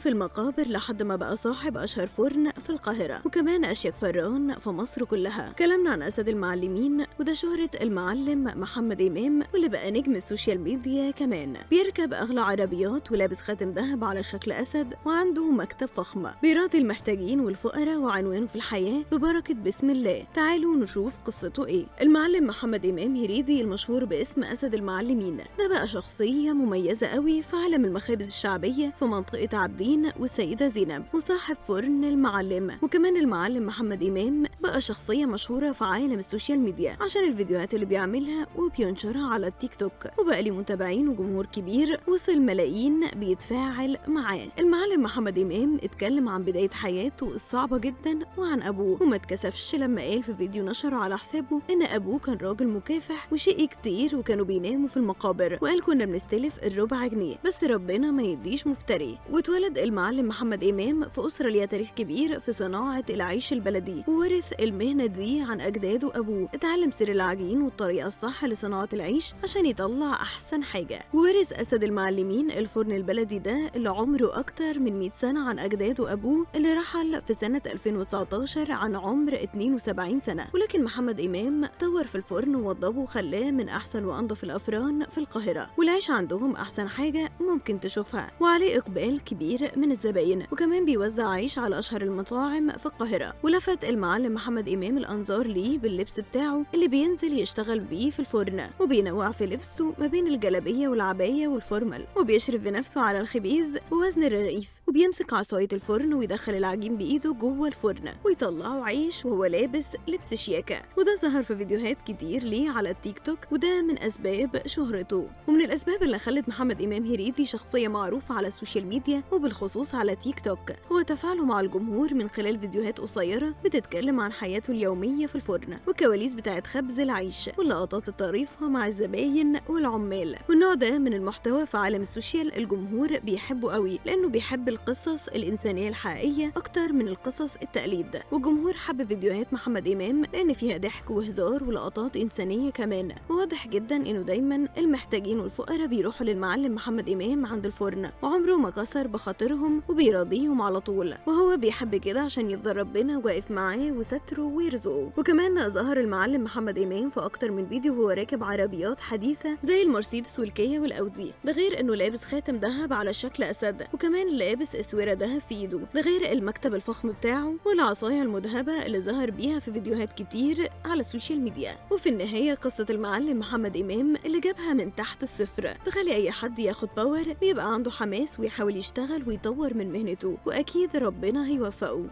في المقابر لحد ما بقى صاحب أشهر فرن في القاهرة، وكمان أشيك فران في مصر كلها. كلامنا عن أسد المعلمين، وده شهرة المعلم محمد إمام، واللي بقى نجم ال social media كمان. بيركب أغلى عربيات ولابس خاتم ذهب على شكل أسد، وعنده مكتب فخم، بيراضي المحتاجين والفقراء، وعنوانه في الحياة ببركة بسم الله. تعالوا نشوف قصته إيه. المعلم محمد إمام هريدي المشهور باسم أسد المعلمين ده بقى شخصية مميزة قوي في عالم المخابز الشعبية في منطقة عابدين والسيدة زينب، وصاحب فرن المعلم. وكمان المعلم محمد إمام بقى شخصية مشهورة في عالم ال social media عشان الفيديوهات اللي بيعملها وبينشرها على التيك توك، وبقى ليه متابعين وجمهور كبير وصل ملايين بيتفاعل معاه. المعلم محمد إمام اتكلم عن بداية حياته الصعبة جدا وعن أبوه، وما اتكسفش لما قال في فيديو نشره على حسابه إن أبوه كان راجل مكافح وشقي كتير، وكانوا بيناموا في المقابر، وقال كنا بنستلف الربع جنيه بس ربنا ما يديش مفتري. واتولد المعلم محمد إمام في أسرة ليها تاريخ كبير في صناعة العيش البلدي، وورث المهنة دي عن أجداده وأبوه. اتعلم سر العجين والطريقة الصح لصناعة العيش عشان يطلع أحسن حاجة. وورث أسد المعلمين الفرن البلدي ده اللي عمره أكتر من 100 سنة عن أجداده وأبوه، اللي رحل في سنة 2019 عن عمر 72 سنة. ولكن محمد إمام طور في الفرن ووضبه وخلاه من أحسن وأنظف الأفران في القاهرة، والعيش عندهم أحسن حاجة ممكن تشوفها، وعليه إقبال كبير من الزباين، وكمان بيوزع عيش على أشهر المطاعم في القاهرة. ولفت المعلم محمد إمام الأنظار ليه باللبس بتاعه اللي بينزل يشتغل بيه في الفرن، وبينوع في لبسه ما بين الجلابية والعباية وال formal، وبيشرف بنفسه على الخبيز ووزن الرغيف، وبيمسك عصاية الفرن ويدخل العجين بإيده جوه الفرن ويطلعه عيش وهو لابس لبس شياكة. وده ظهر في فيديوهات كتير ليه على التيك توك، وده من أسباب شهرته. ومن الأسباب اللي خلت محمد إمام هريدي شخصية معروفة على ال social media وبالخصوص على تيك توك هو تفاعله مع الجمهور من خلال فيديوهات قصيرة بتتكلم عن حياته اليومية في الفرن والكواليس بتاعت خبز العيش واللقطات الطريفة مع الزباين والعمال. والنوع ده من المحتوى في عالم ال social الجمهور بيحبه قوي، لأنه بيحب القصص الإنسانية الحقيقية أكتر من القصص التقليد. والجمهور حب فيديوهات محمد إمام لأن فيها ضحك وهزار ولقطات إنسانية كمان. وواضح جدا إنه دايما المحتاجين والفقراء بيروحوا للمعلم محمد إمام عند الفرن، وعمره ما كسر بخاطرهم وبيراضيهم على طول، وهو بيحب كده عشان يفضل ربنا واقف معاه وستره ويرزقه. وكمان ظهر المعلم محمد إمام في أكتر من فيديو وهو راكب عربيات حديثة زي المرسيدس والكيا والأودي، ده غير إنه لابس خاتم ذهب على شكل أسد، وكمان لابس اسورة ذهب في إيده، ده غير المكتب الفخم بتاعه والعصاية المذهبة اللي ظهر بيها في فيديوهات كتير على ال social media. وفي النهاية قصة المعلم محمد إمام اللي جابها من تحت الصفر تخلي أي حد ياخد power ويبقى عنده حماس ويحاول يشتغل ويطور من مهنته، وأكيد ربنا هيوفقه.